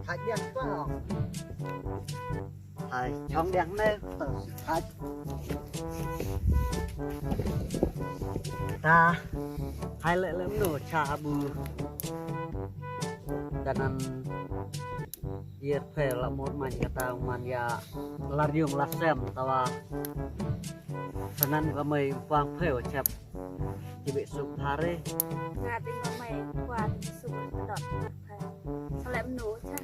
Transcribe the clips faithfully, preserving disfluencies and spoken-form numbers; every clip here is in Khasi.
Hai diang pa. Hai chong diang ne. Hai. Ta. Hai le le mno cha bu. Danan. Yer phe la mot man kata man ya. Lar yung la sem tawa. Sanan ka mai pang phe wa chap. Kibe suk hare. Nga ting ka mai kwa ting suk dot. Ka le mno cha.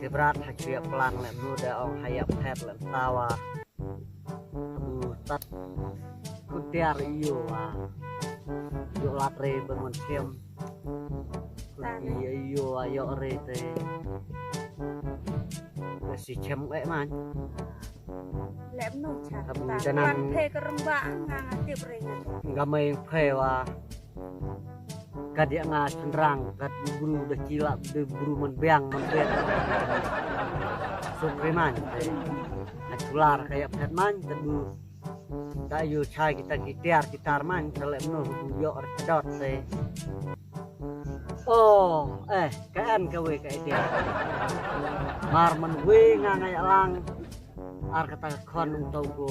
Te brat ha chwe plan le mno da ong ha ya phet le tawa. Abu tat. Ku tiar iyo wa. Yo latre ben mon kem. Ku ti iyo wa yo re te. Ka si chem eh man. Lem no cha. Abu ta danan. Wan phe ka rembak nga nga tip re nga. Nga mai phe wa. Ka dia nga senrang kat bru da kila da bru man biang man biang. Suk re man. Nga chular ka ya phet man ta bu. Ta yu chai kita ki tiar ki tar man ta lem no bu yo ar ka dot se. Oh, eh, ka an ka we ka idea. Mar man we nga nga ya lang. Ar kata ka khon ung tau ko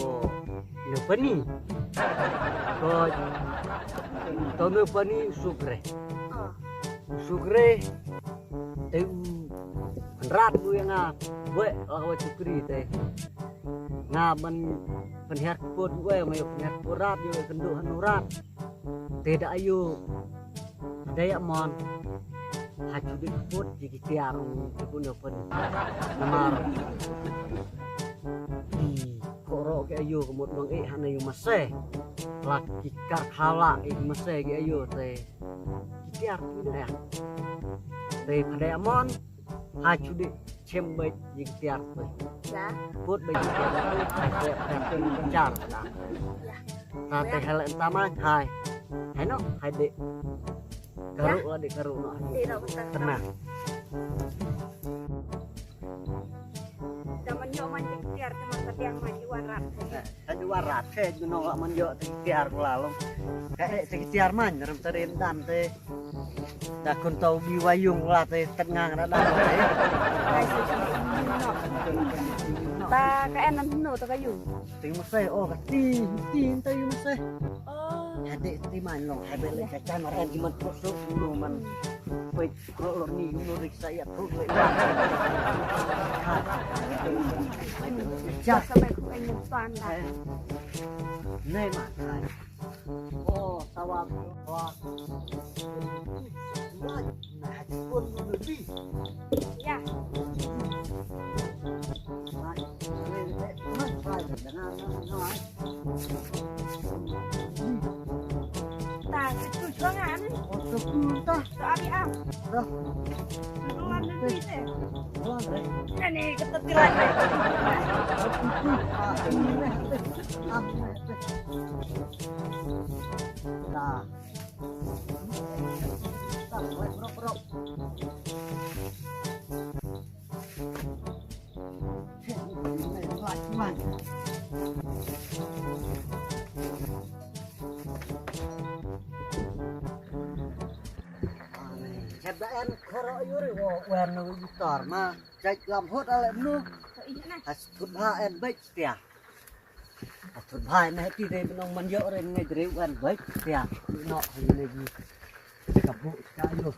ne pani. Ko tau ne pani u suk re. U suk re. Te u rat bu ya nga. Bwe la ka wa chukri te. Nga man pynhiar kpot u e ma yo pynhiar kpot rat yo kendu hanu rat. Te da ayu. Dei amon. Ha chu dei kput ji ki tiar ong ki pun yo pun. Namar. Ki koro ki ayu ka mut bang eh hana yu mase. Lak ki kar khala eh mase ki ayu te. Ki tiar ki dei. Te pha dei amon. Ha chu dei chem bai ji ki tiar te. Ya. Kput bai ji ki tiar te. Hai se tiar te char ta. Ya. Ta te hel enta ma hai. Hai no, hai de. Karu la de karu no. Di no bentar. Tenang. Da man yo man ji ki tiar te man ka tiang man ji warat. Eh, kan ji warat ke ji no la man yo te tiar ku la long. Ka eh te tiar man ram ta den dan te. Da kun tau bi wayung la te tengah da da. Hai se ji no. Ta ka en nan no ta ka yu. Ting masai oh ka ti ti ta yu masai. Oh. Hade ti man long hade le ka chan ren di man tuk tuk no man. Poi kro lor ni no rik sa ya tuk le. Cha sa mai ku en pan da. Nei man. Oh, tawa. Tawa. Ta tu chuang an. Ta abi am. Dah. Chuang an ni te. Chuang an. Ni kata tirai. Dah. Chep da en khoro yuri wo wen no tor ma chep lam hot ale nu. Has thut ha en bek tia. Thut bha ne ti de nong man yo re ne dre wan bai tia no ne ji. Ka bu ka yo.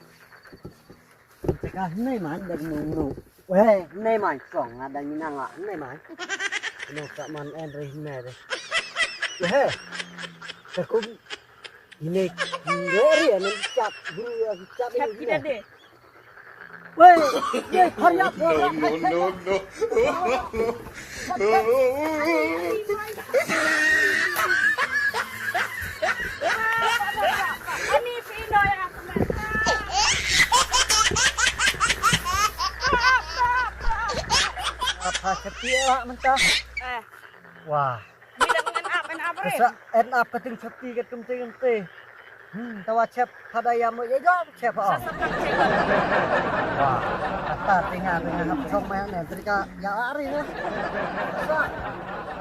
Te ka ne man da nu nu. We ne man song ada ni nang ne man. No ka man en re ne re. We. Ka kum Ini ngori ya men cap guru ya cap ini. Cap kita deh. Weh, weh, hurry up, hurry up. No, no, no. Ani pino yang aku minta. Apa setia mentah? Eh. Wah. Ni dah ngan ap, en ap re. Sa en ap ka ting safety ka tum ting te. Hmm, tawa chep pada ya mo ya jom chep ha. Sa sa ka chep. Wah, kata tinga tinga hap song ma ne trika ya ari ne. Sa.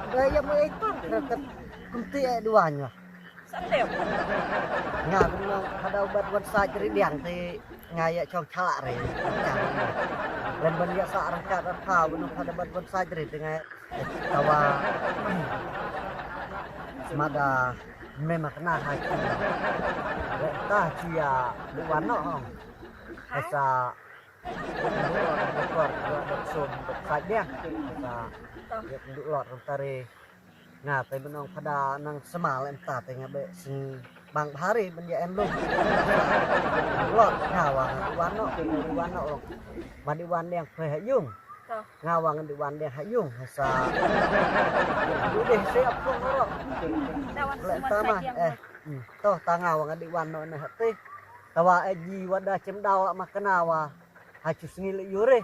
Da ya mo ya tum ka tum ti e duan ya. Sa tep. Nga kum no pada ubat wan sa jeri diang ti. Nga ya chong chalak re. Lem ban ïa sa rangkat rangkat ban ong kada ban ban sa jri te ngai. Tawa. Smada me makna ha ki. Lek ta ki ïa luan no ong. Hasa. Doktor, doktor, doktor, doktor, doktor, doktor, doktor, doktor, doktor, doktor, Nga te mynong pada nang semal em ta te nga be sing bang bahari ben ya em lu. Lot nga wa nga di wan no, di wan no. Ma di wan deng kwe ha yung. Nga wa nga di wan deng ha yung. Sa. Lu deh se ap kong ro. Le ta ma eh. Hmm. To ta nga wa nga di wan no ne hati. Tawa eh ji wa da chem dawa ma kena wa. Ha chu sngi le yure.